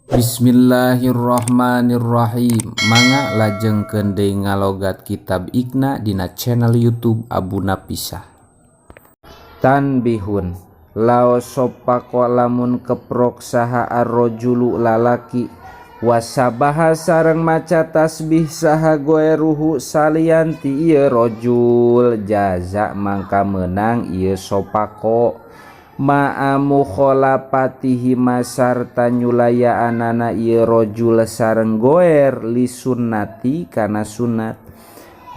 Bismillahirrahmanirrahim Mangga lajengkeun deui ngalogat kitab Iqna dina channel YouTube Abu Napisah. Tanbihun Lao sopako lamun keprok saha arrojulu lalaki wasabaha sareng maca tasbih saha goeruhu salian ti ieu rojul jaza mangka meunang ieu sopako ma'a mukhalafatihi masarta nyulayaanana ieu rojul sareng goer li sunnati kana sunat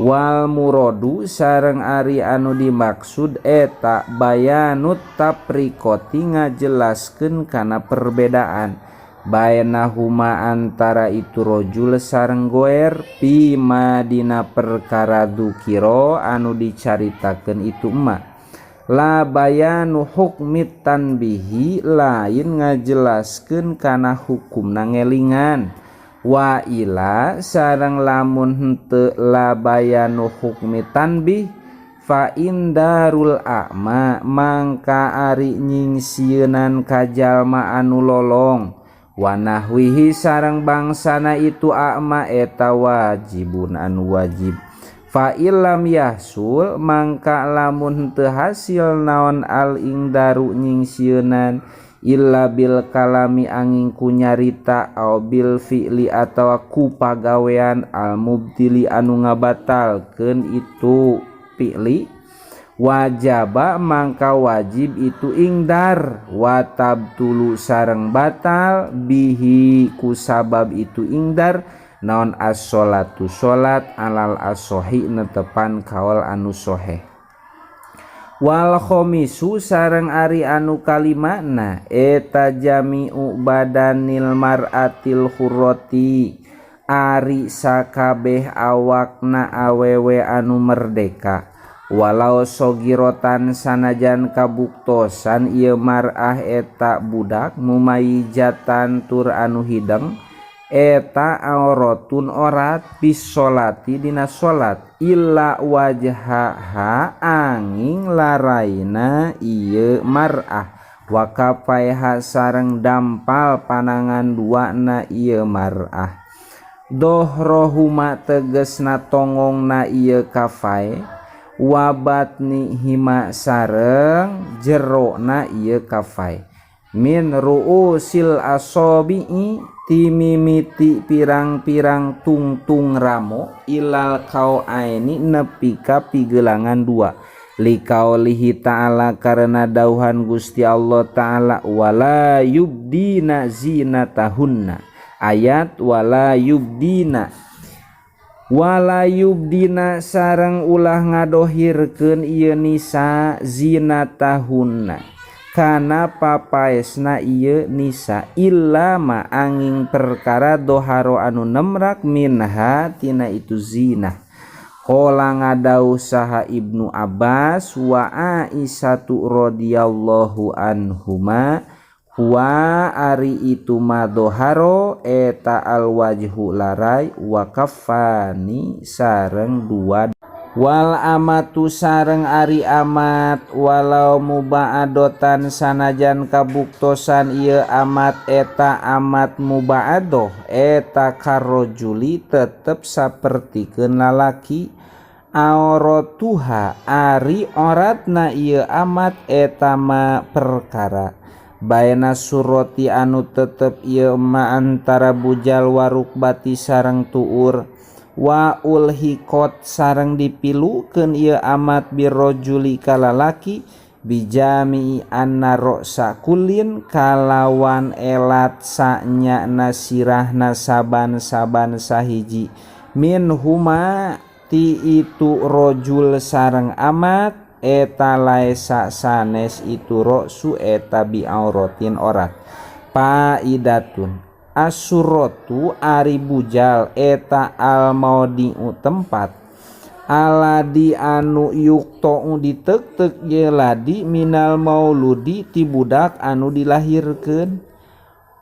wal muradu sareng ari anu dimaksud eta bayanut tafriqati ngajelaskeun kana perbedaan bainahuma antara itu rojul sareng goer fima dina perkara dzukira anu dicaritakeun itu emma la bayanu hukmit tanbihi lain ngajelaskeun kana hukumna ngelingan wa ila sareng lamun henteu la bayanu hukmi tanbih fa indarul a'ma mangka ari nyingsieunan ka jalma anu lolong wa nahwihi sareng bangsana itu a'ma eta wajibun anu wajib fa illam yahsul mangka lamun henteu hasil naon al ingdaru nyingsieunan illa bil kalami angin ku nyarita au bil fi'li atawa ku pagawean al mubtili anu ngabatalkeun itu fi'li wajaba mangka wajib itu ingdar wa tabtulu sareng batal bihi ku sabab itu ingdar naon as-sholatu salat alal asohi netepan kaol anu soheh wal khomisu sareng ari anu kalimana eta jami'u badanil mar'atil hurrati ari sakabeh awakna awewe anu merdeka walau sogirotan sanajan kabuktosan ieu mar'ah eta budak mumayyizatan tur anu hideng eta auratun orat bisolati dina salat illa wajhaha angin laraina ieu mar'ah wa kafaiha sareng dampal panangan duana ieu mar'ah dohrohuma tegesna tongongna ieu kafai wa batnihima sareng jerona ieu kafai min ru'usil asobi'i timimiti pirang-pirang tungtung ramo ilal kauaini nepi ka pigelangan dua liqaulihi ta'ala karena dauhan Gusti Allah ta'ala wala yubdina zinatahunna ayat wala yubdina wala yubdina sareng ulah ngadohirkeun ieu nisa zinatahunna kana papaesna ieu nisa illa ma angin perkara doharo anu nemrak minha tina itu zinah qala ngadau saha Ibnu Abbas wa Aisyatu radhiyallahu anhuma huwa ari itu madoharo eta al wajhu larai wa kafani sareng dua wal amatu sareng ari amat walau muba'adotan sanajan kabuktosan ieu amat eta amat muba'adoh eta karojuli tetep sapertikeun lalaki auratuha ari oratna ieu amat eta ma perkara baena surati anu tetep ieu ma antara bujal warukbati sareng tuur wa ulhiqot sareng dipilukeun ieu amat birrojuli ka lalaki bijami anna ra'sa kullin kalawan elat sanyana sirahna saban-saban sahiji min huma ti itu rojul sareng amat eta laesa sanes itu ra'su eta bi auratin orat faidatun asuratu ari bujal eta al maudi'u tempat aladi anu yukto'u ditek-tek ye ladi minal mauludi ti budak anu dilahirkeun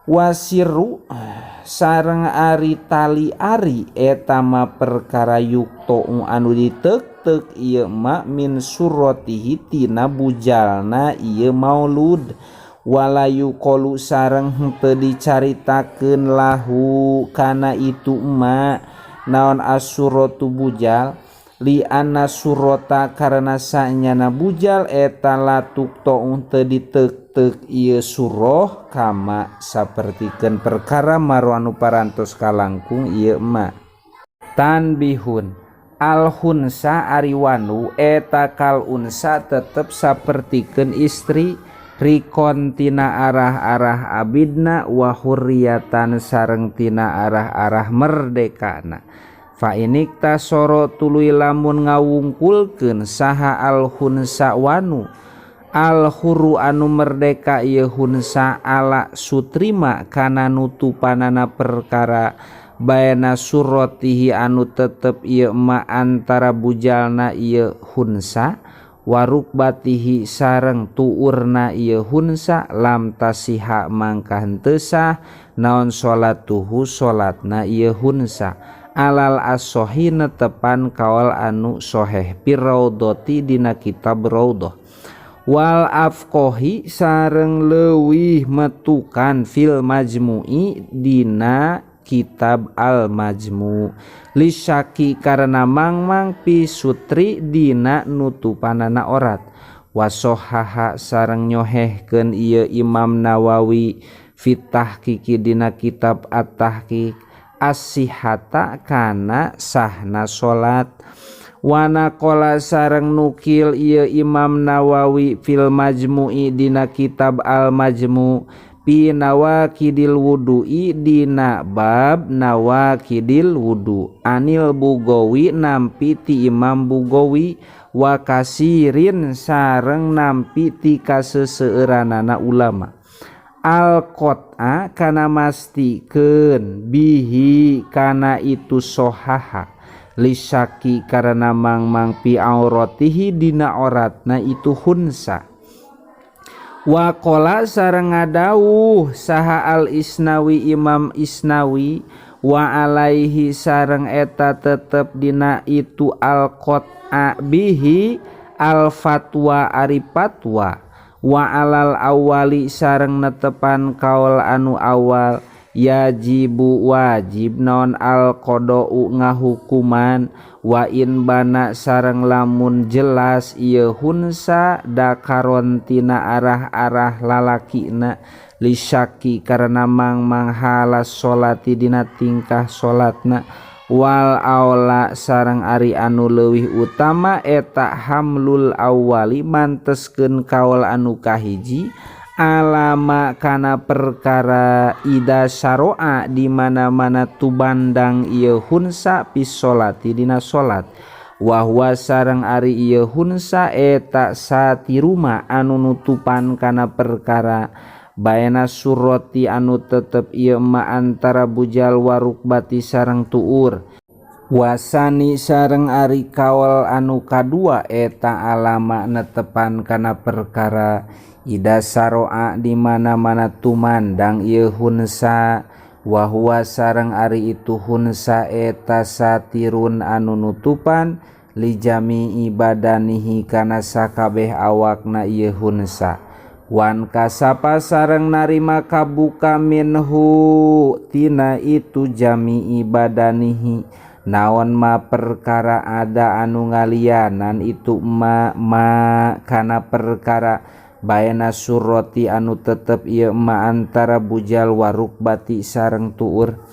wasiru sareng ari tali ari eta ma perkara yukto'u anu ditek-tek ieu ma min suratihi tina bujalna ieu maulud. Wala yuqalu sareng henteu dicaritakeun lahu kana itu emak naon as-suratu bujal li anna surata karena sanyana bujal eta latuk to'un teu diteuk-teuk ieu surah kama sapertikeun perkara maro anu parantos kalangkung ieu emak. Tanbihun al khunsa ari wanu eta kal unsa tetep sapertikeun istri rikon tina arah-arah abidna wa hurriyatan sareng tina arah-arah merdekana. Fa inikta soro tuluy lamun ngawungkulkeun saha al khunsa wanu al hurru anu merdeka ieu khunsa ala sutrima kana nutupanana perkara baena suratihi anu tetep ieu ma antara bujalna ieu khunsa warukbatihi sareng tuurna ieu khunsa lam tasiha mangka henteu sah naon salatuhu salatna ieu khunsa alal as-sohi netepan kaol anu soheh pirraudhati dina kitab Raudhah wal afqahi sareng leuwih metukan fil majmu'i dina kitab al majmu lisyaki karena mangmang pi sutri dina nutupanana orat wasohaha sareng nyohehkeun ieu Imam Nawawi fit tahqiqi dina kitab at-tahqiq as-sihata kana sahna salat wana qala sareng nukil ieu Imam Nawawi fil majmu'i dina kitab al majmu fi nawaqidil wudu'i dina bab nawaqidil wudu anil Bugawi nampi ti Imam Bugawi wa kasirin sareng nampi ti kaseseueuranana ulama al qat'a kana mastikeun bihi kana itu sohaha lisyaki karena mangmang pi auratihi dina oratna itu khunsa waqala sareng ngadawuh saha al Isnawi Imam Isnawi wa alaihi sareng eta tetep dina itu al qat'a bihi al fatwa ari fatwa wa alal awali sareng netepan kaol anu awal yajibu wajib naon al qada'u ngahukuman wa in bana sareng lamun jelas ieu khunsa dakaron tina arah-arah lalakina lisyaki karena mangmang halas sholati dina tingkah salatna wal aula sareng ari anu leuwih utama eta hamlul awali manteskeun kaol anu kahiji alama kana perkara ida saroa di mana-mana tubandang ieu khunsa fi sholati dina salat wa huwa sareng ari ieu khunsa eta satiruma anu nutupan kana perkara baena surati anu tetep ieu ma antara bujal warukbati sareng tuur wasani sareng ari kaol anu kadua eta alama netepan kana perkara ida saroa di mana-mana tumandang ieu khunsa wa huwa sareng ari itu khunsa eta satirun anu nutupan li jami'i badanihi kana sakabeh awakna ieu khunsa wan kasapa sareng narima kabuka minhu tina itu jami'i badanihi naon ma perkara ada anu ngalianan itu ma ma kana perkara baena surati anu tetep ieu ma antara bujal warukbati sareng tuur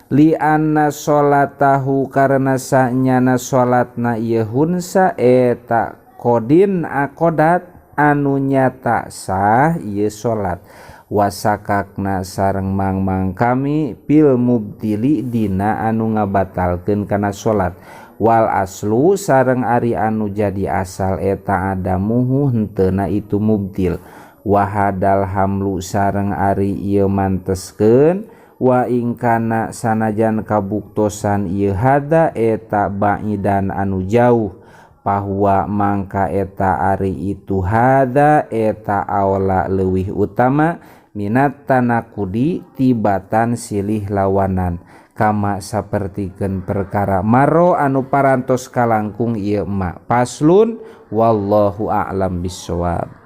li anna sholatahu karena sanyana salatna ieu khunsa eta qodin akodat anu nyata sah ieu salat wasakakna sareng mangmang kami fil mubtili dina anu ngabatalkeun kana salat wal aslu sareng ari anu jadi asal eta adamuhu henteuna itu mubtil wahadal hamlu sareng ari ieu manteskeun wa ingkana sanajan kabuktosan ieu hada eta ba'idan anu jauh bahwa mangka eta ari itu hada eta aula leuwih utama minat tanakudi tibatan silih lawanan kama sapertikeun perkara maro anu parantos kalangkung ieu emak. Paslun wallahu a'lam bissawab.